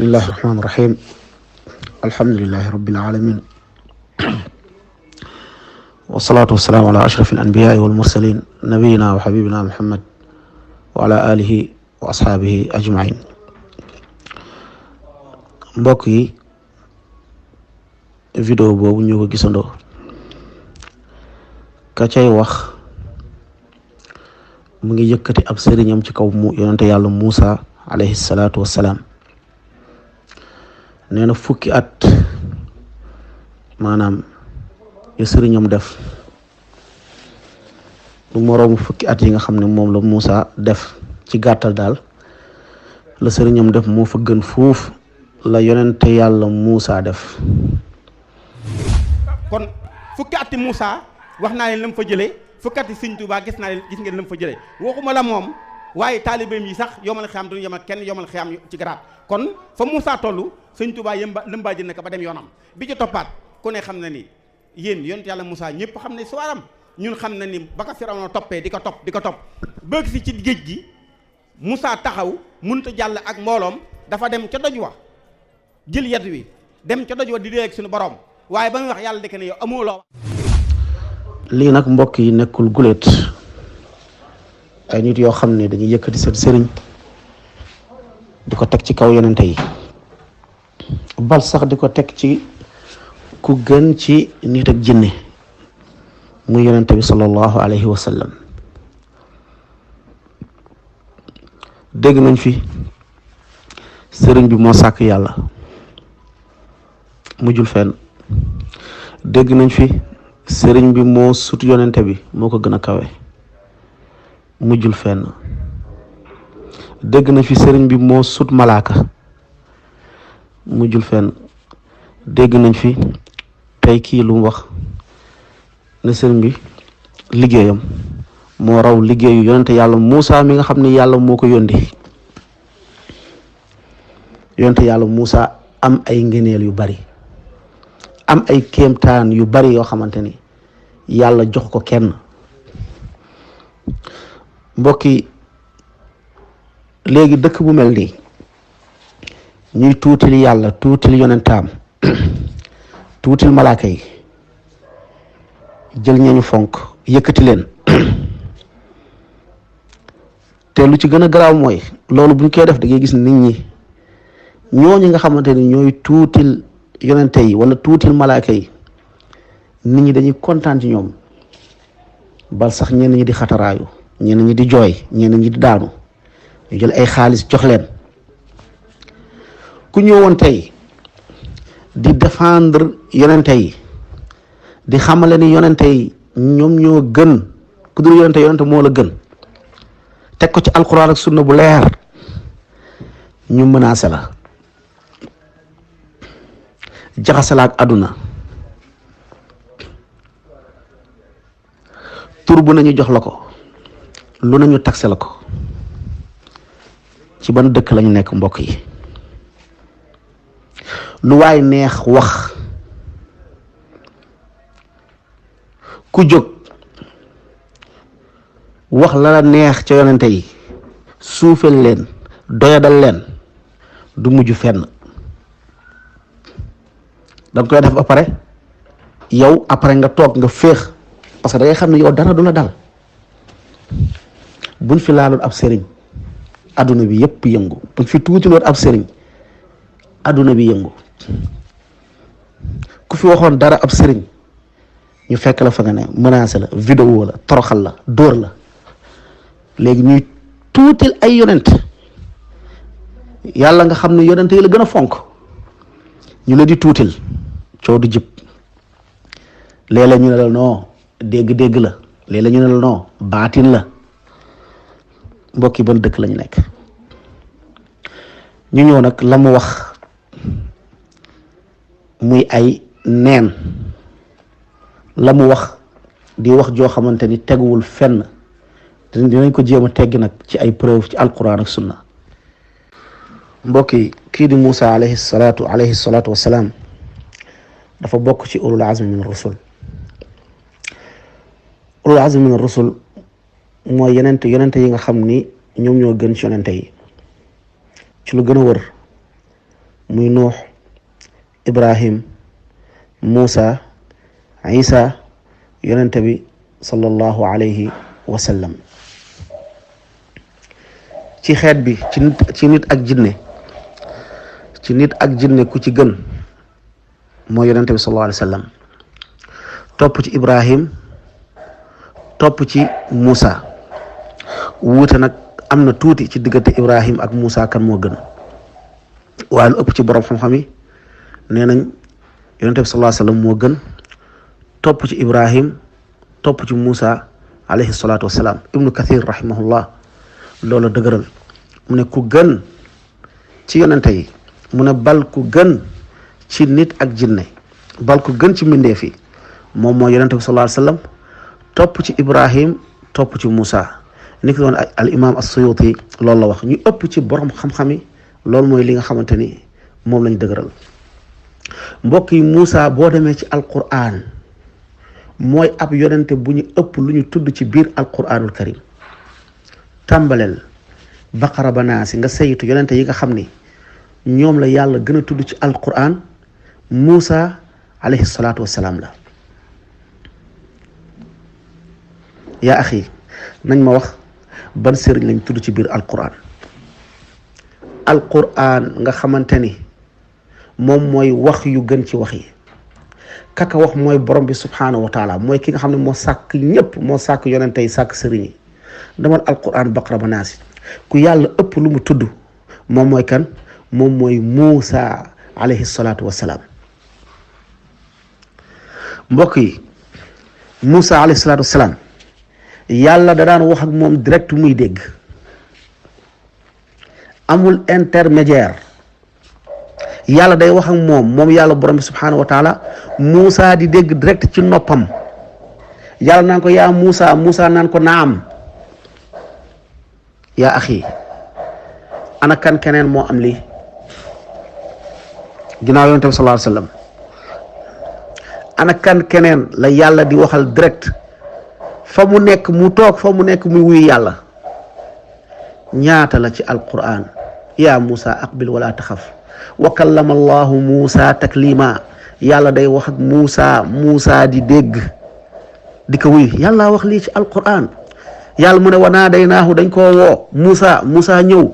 bismillahi rahmaani rahim alhamdulilahi rabbil alamin wasalaatu wasalaamu ala ashraf alanbiyaai walmursalin nabiyina wa xabibina muhammad wa ala alihi wa ashaabihi ajmain. mbokk yi, vidéo boobu ñu ko gisandoo, ka cay wax mu ngi yëkkati ab sëriñam ci kaw yonente yàlla Muusa alayhi salaatu wassalaam. nee na fukki at maanaam yu sëriñam def lu moroomu fukki at yi nga xam ne moom la Muusa def. ci gàttal daal la sëriñam def moo fa gën fuuf la yonente yàlla Muusa def. kon fukki ati Muusa wax naa leen la mu fa jëlee, fukki ati Sëñ Tuubaa gis ngeen la mu fa jëlee. waxuma la moom waaye taalibeem yi sax yomal xiyam duñu yem ak kenn yomal xiyam ci garaat. kon fa Muusa toll Sëñ Tuubaa lëmbaa jël na ko ba dem yoonam. bi ci toppaat ku ne xam na ni yéen yonent yàlla Muusa ñëpp xam ne suwaaram, ñun xam na ni ba ko Firawna toppee di ko topp bëgg si ci géej gi Muusa taxaw mënut a jàll ak mbooloom, dafa dem ca doj wa jël yet wi dem ca doj wa di dee ak suñu borom, waaye ba muy wax yàlla dëkk ne yow amoo loo. lii nag mbokk yi nekkul guléet. ay nit yoo xam ne dañuy yëkkati seen sëriñ di ko teg ci kaw yonente yi, bal sax di ko teg ci ku gën ci nit ak jinne muy yonente bi sallallahu alayhi wa sallam. dégg nañ fi sëriñ bi moo sàkk yàlla, mujjul fenn. dégg nañ fi sëriñ bi moo sut yonente bi, moo ko gën a kawe, mujjul fenn. dégg nañ fi sëriñ bi moo sut malaaka, mujjul fenn. dégg nañ fi tey kii lu mu wax ne sëriñ bi liggéeyam moo raw liggéeyu yonente yàlla Muusa mi nga xam ne yàlla moo ko yónni. yonente yàlla Muusa am ay ngëneel yu bari, am ay kéemtaan yu bari yoo xamante ni yàlla jox ko kenn. mbokk yi, léegi dëkk bu mel nii ñuy tuutil yàlla, tuutil yonentaam, tuutil malaaka yi, jël ñañu fonk yëkkati leen. te lu ci gën a garaaw mooy loolu buñ koy def da ngay gis nit ñi ñooñu nga xamante ni ñooy tuutil yonente yi wala tuutil malaaka yi, nit ñi dañuy kontaan ci ñoom, bal sax ñenn ñi di xataraayu, ñenn ñi di jooy, ñenn ñi di daanu. ñu jël ay xaalis jox leen. ku ñëwoon tey di défendre yonente yi, di xamale ni yonente yi ñoom ñoo gën, ku dul yonente moo la gën, teg ko ci alquran ak sunna bu leer, ñu menacé la, jaxase la ak àdduna, tur bu nañu jox la ko, lu nañu taxé la ko. ci ban dëkk lañu nekk mbokk yi? lu waay neex wax, ku jóg wax la la neex ca yonente yi, suufel leen, doyadal leen, du mujj fenn. danga koy def ba pare yow après nga toog nga féex, parce que da ngay xam ne yow dara du la dal. buñ fi laaloon ab sëriñ adduna bi yëpp yëngu, buñ fi tuutiloon ab sëriñ adduna bi yëngu. ku fi waxoon dara ab sëriñ ñu fekk la fa nga ne, menacé la, vidéo la, toroxal la, dóor la. léegi ñuy tuutil ay yonent, yàlla nga xam ne yonent yi la gën a fonk, ñu la di tuutil, coow du jib. léeg-léeg ñu ne la non dégg-dégg la, léeg-léeg ñu ne la non baatin la. mbokki ban dëkk lañu nekk? ñu ñëw nag la mu wax muy ay neen, la mu wax di wax joo xamante ni teguwul fenn, dinañ ko jéem a teggi nag ci ay preuve ci alquran ak sunna. mbokk yi, kii di Muusa alayhi salaatu wassalaam dafa bokk ci ulul azmi min rusul. ulul azmi min rusul mooy yonente yi nga xam ni ñoom ñoo gën ci yonente yi ci lu gën a wër. muy Nuux, Ibrahim, Muusa, Isa yonente bi sallallahu alayhi wa sallam. ci xeet bi ci nit ak jinne ku ci gën mooy yonente bi sallallahu alayhi wa sallam, topp ci Ibrahim, topp ci Muusa. wuute nag am na tuuti ci diggante Ibrahim ak Muusa kan moo gën, waaye lu ëpp ci borom xam-xam yi nee nañ yonente bi sallallahu alayhi wa sallam moo gën, topp ci Ibrahim, topp ci Muusa alayhi salaatu wasalaam. Ibnu Kathir rahimahullah loolu dëgëral mu ne ku gën ci yonente yi, mu ne bal ku gën ci nit ak jinne, bal ku gën ci mbindeef yi moom mooy yonente bi sallallahu alayhi wa sallam, topp ci Ibrahim, topp ci Muusa. ni ko doon al imam as-Suyuti loolu la wax. ñu ëpp ci borom xam-xam yi loolu mooy li nga xamante ni moom lañ dëgëral. mbokk yi, Muusa boo demee ci alquran mooy ab yonente bu ñu ëpp lu ñu tudd ci biir alquranul karim. tàmbaleel baqara ba naasi nga saytu yonente yi nga xam ni ñoom la yàlla gën a tudd ci alquran, Muusa alayhi salaatu wassalaam la. yaa axi nañ ma wax ban sëriñ lañ tudd ci biir alquran nga xamante ni moom mooy wax yu gën ci wax yi. kaka wax mooy borom bi subhaanahu wa taala, mooy ki nga xam ne moo sàkk ñëpp, moo sàkk yonente yi, sàkk sëriñ yi. demal alquran baqara ba naasi ku yàlla ëpp lu mu tudd moom mooy kan? moom mooy Muusa alayhi salaatu wassalaam. mbokk yi, Muusa alayhi salaatu wassalaam yàlla da daan wax ak moom direct muy dégg, amul intermédiaire. yàlla day wax ak moom yàlla borom bi subhaanahu wa taala, Muusa di dégg direct ci noppam. yàlla naan ko yaa Muusa, Muusa naan ko naam. yaa axi ana kan keneen moo am lii ginnaaw yonent bi sallallahu alayhi wa sallam? ana kan keneen la yàlla di waxal direct fa mu nekk mu toog, fa mu nekk muy wuyu yàlla? ñaata la ci alquran? yaa Muusa aqbil wala taxaf wa kallama allahu Muusa taklima. yàlla day wax ak Muusa di dégg, di ko wuyu. yàlla wax lii ci alquran. yàlla mu ne wa naadaynaahu, dañ koo woo Muusa ñëw.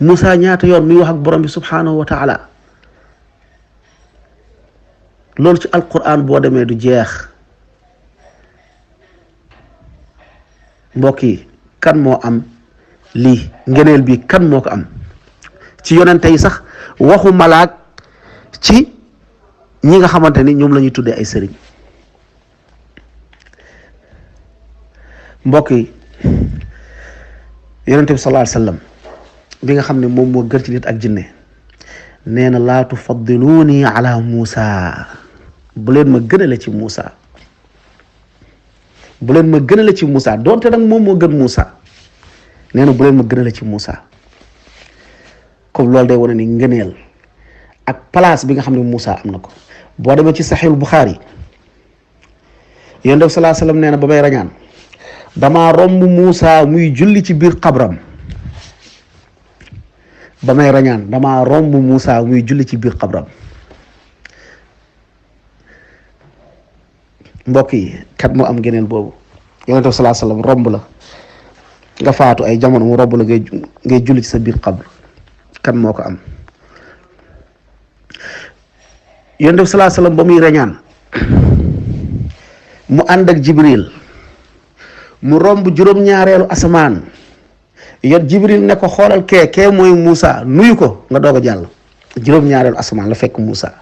Muusa ñaata yoon muy wax ak borom bi subhaanahu wa taala. loolu ci alquran boo demee du jeex. mbokk yi, kan moo am lii ngëneel bi? kan moo ko am ci yonente yi sax, waxu malaak ci ñi nga xamante ni ñoom la ñuy tuddee ay sëriñ. mbokk yi, yonente bi sallallahu alayhi wa sallam bi nga xam ne moom moo gën ci nit ak jinne nee na laa tufaddiluuni ala Muusa, bu leen ma gënale ci Muusa, bu leen ma gënale ci Muusa. doonte nag moom moo gën Muusa, nee na bu leen ma gënale ci Muusa. comme loolu day wane ni ngëneel ak place bi nga xam ne Muusa am na ko. boo demee ci Saxiihul Buxaari, yonent bi sallallahu alayhi wa sallam nee na ba may rañaan damaa romb Muusa muy julli ci biir xabram. ba may rañaan damaa romb Muusa muy julli ci biir xabram. mbokk yi, kat moo am geneen boobu? yonent bi sallallahu alayhi wa sallam romb la nga faatu ay jamono, mu romb la ngay julli ci sa biir xabr. kan moo ko am? yonent bi sallallahu alayhi wa sallam ba muy rañaan mu ànd ak Jibril, mu romb juróom-ñaareelu asamaan. Jibril ne ko xoolal kee mooy Muusa, nuyu ko nga doog a jàll. juróom-ñaareelu asamaan la fekk Muusa.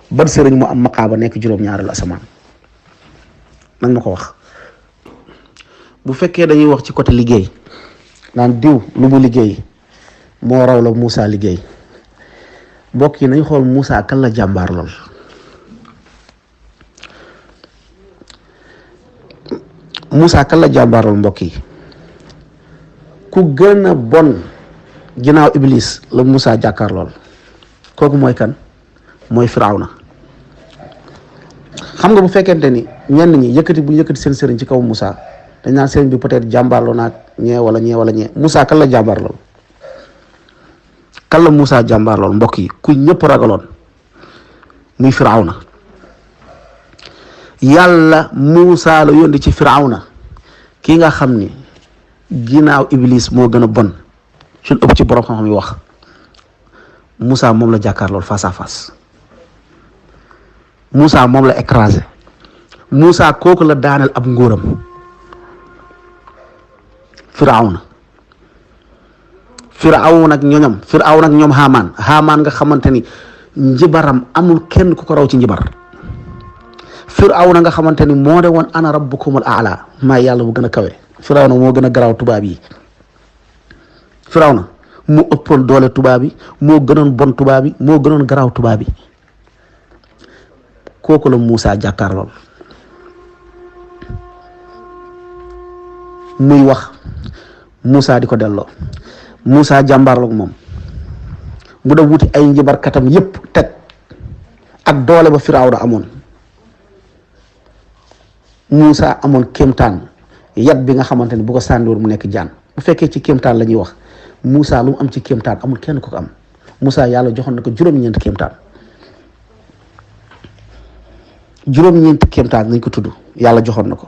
ban sëriñ mu am maqaaba nekk juróom-ñaareelu asamaan? nañ ma ko wax. bu fekkee dañuy wax ci côté liggéey, naan diw lu mu liggéey moo raw la Muusa liggéey. mbokk yi, nañ xool Muusa kan la jàmbaar lool. Muusa kan la jàmbaar lool mbokk yi? ku gën a bon ginnaaw Iblis la Muusa jàkkaar lool. kooku mooy kan? mooy Firawna. xam nga bu fekkente ni ñenn ñi bu ñu yëkkati seen sëriñ ci kaw Muusa, dañ naan sëriñ bi peut-être jàmbaarloo naag ñee Moussa kan la jàmbaar lool Moussa jàmbaar lool mbokk yi ku ñëpp ragaloon muy Firawna yàlla Moussa la yónni ci Firawna ki nga xam ni ginnaaw Iblis moo gën a bon suñ ëpp ci borom xam-xam yi wax Moussa moom la jàkkaar lool face à face Moussa moom la écrasé Moussa kooku la daaneel ab nguuram Firawna ak ñoñam Firawna ak ñoom Haamaan nga xamante ni njibaram amul kenn ku ko raw ci njibar Firawna nga xamante ni moo de woon ana rabbukumul aala maa yàlla bu gën a kawe Firawna moo gën a garaaw tubaab yi Firawna moo ëppoon doole tubaab yi moo gënoon bon tubaab yi moo gënoon garaaw tubaab yi kooku la Moussa jàkkaarlool muy wax Moussa di ko delloo Moussa jàmbaarloog moom mu def wuti ay njibarkatam yépp teg ak doole ba Firawna amoon Moussa amoon kéemtaan yat bi nga xamante ni bu ko sànniwoon mu nekk jaan bu fekkee ci kéemtaan la ñuy wax Moussa lu mu am ci kéemtaan amul kenn ku ko am Moussa yàlla joxoon na ko juróom-ñeenti kéemtaan nañ ko tudd yàlla joxoon na ko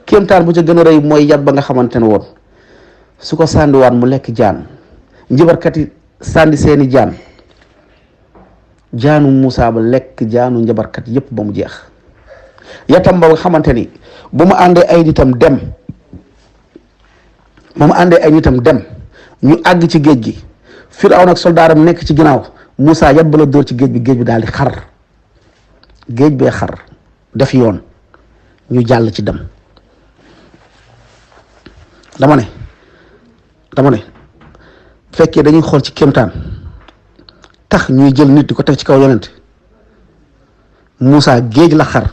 kéemtaan bu ca gën a rëy mooy yat ba nga xamante ne woon su ko sànniwaan mu lekk jaan njibarkat yi sànni seeni jaanu Moussa ba lekk jaanu njabarkat yépp ba mu jeex yatam ba nga xamante ni ba mu àndee ay nitam dem ñu àgg ci géej gi Firawna ak soldaaram nekk ci ginnaaw Moussa yat ba la dóor ci géej bi daal di xar géej bee xar def yoon ñu jàll ci dem dama ne fekkee dañuy xool ci kéemtaan tax ñuy jël nit di ko teg ci kaw yonent Moussa géej la xar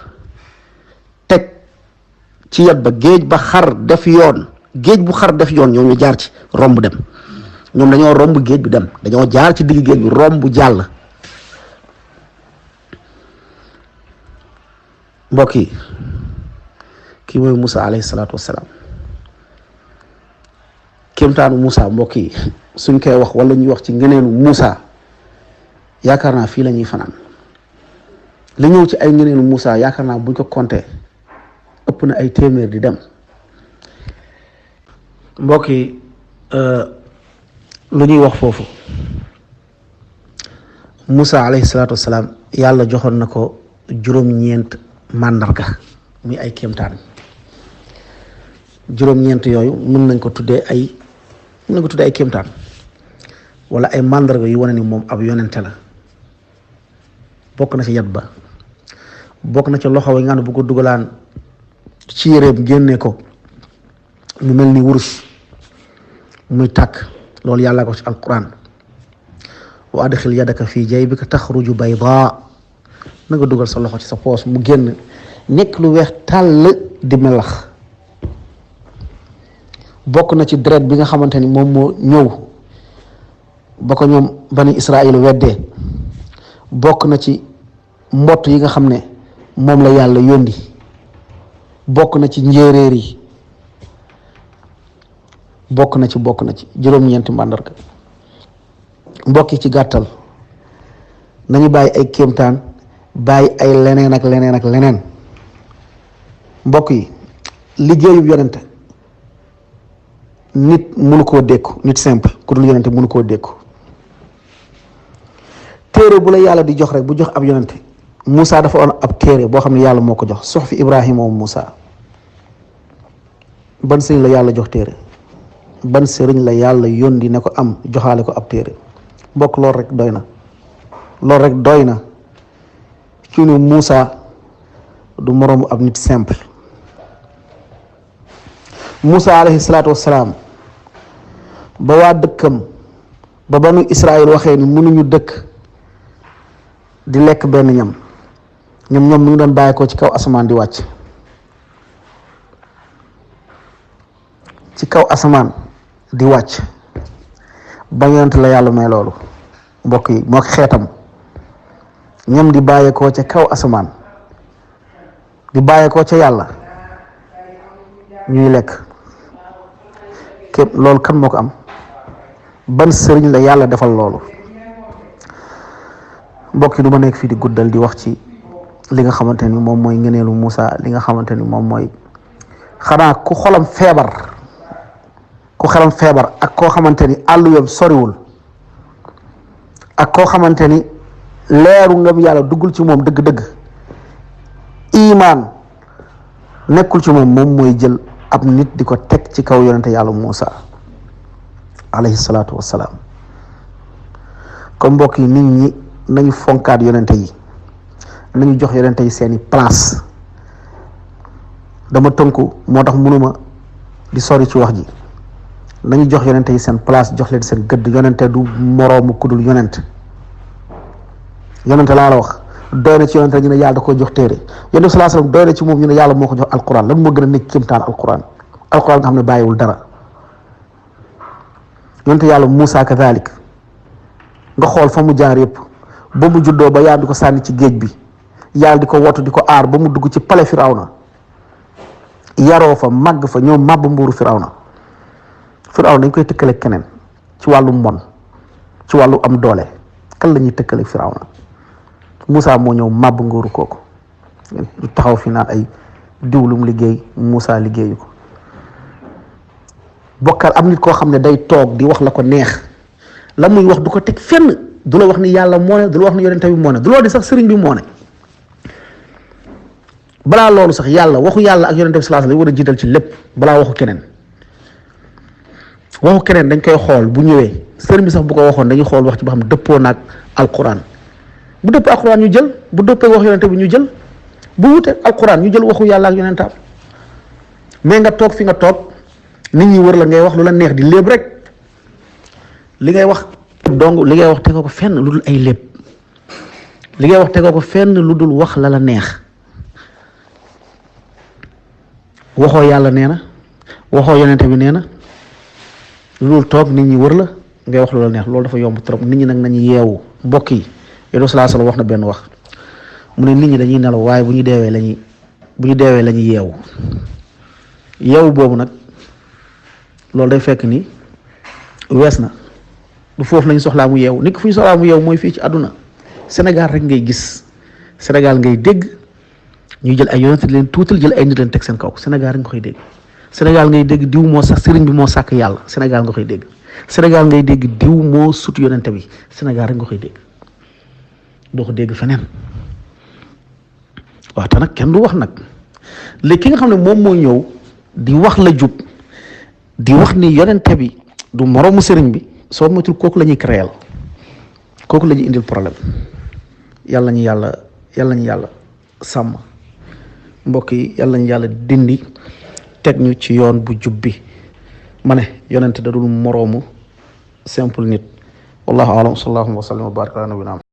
teg ci yat ba géej ba xar def yoon géej bu xar def yoon ñoom ñu jaar ci romb dem ñoom dañoo romb géej bi dem dañoo jaar ci digg géej bi romb jàll mbokk yi kii mooy Moussa alayhi salaatu wassalaam kéemtaanu Moussa mbokk yi suñ koy wax wala ñuy wax ci ngëneelu Moussa yaakaar naa fii la ñuy fanaan li ñëw ci ay ngëneelu Moussa yaakaar naa buñ ko compté ëpp na ay téeméer di dem mbokk yi lu ñuy wax foofu Moussa alayhi salaatu wassalaam yàlla joxoon na ko juróom-ñeent màndarga muy ay kéemtaan juróom-ñeent yooyu mën nañ ko tuddee ay kéemtaan wala ay màndarga yu wane ni moom ab yonente la bokk na ci yat ba bokk na ci loxo yi nga xam ne bu ko dugalaan ci yéreem génne ko mu mel ni wurus muy tàkk loolu yàlla ko ci alquran wa adxil yadaka fii jaybika taxruju baydaa na nga dugal sa loxo ci sa poos mu génn nekk lu weex tàll di melax bokk na ci deret bi nga xamante ni moom moo ñëw ba ko ñoom bani Israël weddee bokk na ci mbott yi nga xam ne moom la yàlla yóndi bokk na ci njéeréer yi bokk na ci juróom-ñeenti màndarga mbokki ci gàttal nañu bàyyi ay kéemtaan bàyyi ay leneen ak leneen mbokk yi liggéeyu yonente nit mënu koo dékku nit simple ku dul yonente mënu koo dékku téere bu la yàlla di jox rek bu jox ab yonente Moussa dafa on ab téere boo xam ne yàlla moo ko jox sox fi Ibrahima wa Moussa ban sëriñ la yàlla jox téere ban sëriñ la yàlla yónni ne ko am joxaale ko ab téere mbokk loolu rek doy na ci ne Moussa du moroomu ab nit simple Moussa alayhi salaatu wassalaam ba waa dëkkam ba banu Israël waxee ni mënuñu dëkk di lekk benn ñam ñoom mu ngi doon bàyyi ko ci kaw asamaan di wàcc ba yonent la yàlla may loolu mbokk yi moo xeetam ñam di bàyyeekoo ca kaw asamaan di bàyyeekoo ca yàlla ñuy lekk képp loolu kan moo ko am ban sëriñ la yàlla defal loolu. mbokk yi du ma nekk fii di guddal di wax ci li nga xamante ni moom mooy ngëneelu Moussa, li nga xamante ni moom mooy xanaa ku xolam feebar ak koo xamante ni àlluweem soriwul ak koo xamante ni leeru ngëm yàlla duggul ci moom dëgg-dëgg, imaan nekkul ci moom mooy jël ab nit di ko teg ci kaw yonente yàlla Moussa alayhi salaatu wassalaam. comme mbokk yi nit ñi nañu fonkaat yonente yi, nañu jox yonente yi seeni place. dama tënku moo tax mënuma di sori ci wax ji. nañu jox yonente yi seen place, jox leen seen gëdd. yonente du moroomu kudul yonente laa la wax. doy na ci yonente ñu ne yàlla da koo jox téere. yonente sallallahu alayhi wasallam doy na ci moom ñu ne yàlla moo ko jox alquran. lan moo gën a nekk kéemtaan alquran nga xam ne bàyyiwul dara. yonente yàlla Moussa kadalik nga xool fa mu jaar yëpp ba mu juddoo ba yàlla di ko sànni ci géej bi, yàlla di ko wotu di ko aar ba mu dugg ci pale Firawna, yaroo fa màgg fa ñëw màbb mbuuru Firawna dañ koy tëkkale keneen ci wàllu mbon, ci wàllu am doole. kan la ñuy tëkkale Firawna? Moussa moo ñëw màbb nguuru kooku. du taxaw fi naan ay diwlum liggéey Moussa liggéeyu ko. bokkal am nit koo xam ne day toog di wax la ko neex, la muy wax du ko teg fenn. du la wax ni yàlla moo ne, du la wax ni yonente bi moo ne, du la wax ni sax sëriñ bi moo ne. balaa loolu sax yàlla waxu yàlla ak yonente bi sallallahu alayhi wasallam war a jiital ci lépp balaa waxu keneen. waxu keneen dañ koy xool bu ñëwee, sëriñ bi sax bu ko waxoon dañuy xool wax ci ba xam dëppoo naag alquran. bu dëppee alquran ñu jël, bu dëppee wax yonente bi ñu jël, bu wute alquran ñu jël waxu yàlla ak yonentaam. mais nga toog fi nga toog nit ñi wër la ngay wax lu la neex di léeb rek. li ngay wax tegoo ko fenn lu dul ay léeb. li ngay wax tegoo ko fenn lu dul wax la la neex. waxoo yàlla nee na, waxoo yonente bi nee na, lu dul toog nit ñi wër la ngay wax lu la neex. loolu dafa yomb trop. nit ñi nag nañu yeewu. mbokk yi yonent sallallahu alayhi wasallam wax na benn wax mu ne nit ñi dañuy nelaw waaye bu ñu deewee lañuy yeewu. yeewu boobu nag loolu day fekk ni wees na. du foofu lañ soxlaa mu yeewu. nit ki fu ñu soxlaa mu yeewu mooy fii ci àdduna. Sénégal rek ngay gis, Sénégal ngay dégg ñuy jël ay yonent leen tuutal, jël ay nit leen teg seen kaw. Sénégal rek nga koy dégg. Sénégal ngay dégg diw moo sax sëriñ bi moo sàkk yàlla. Sénégal nga koy dégg. Sénégal ngay dégg diw moo sut yonente bi. Sénégal rek nga koy dégg. doo ko dégg feneen. waaw te nag kenn du wax nag léegi ki nga xam ne moom moo ñëw di wax la jub, di wax ni yonente bi du moroomu sëriñ bi, soo moytul kooku la ñuy créer, kooku la ñuy indil problème. yàlla ñu yàlla sàmm. mbokk yi yàlla ñu yàlla dindi teg ñu ci yoon bu jub bi. ma ne yonente da dul moroomu simple nit. wallahu a'lam. sallallahu wa sallam wa baraka ala nabina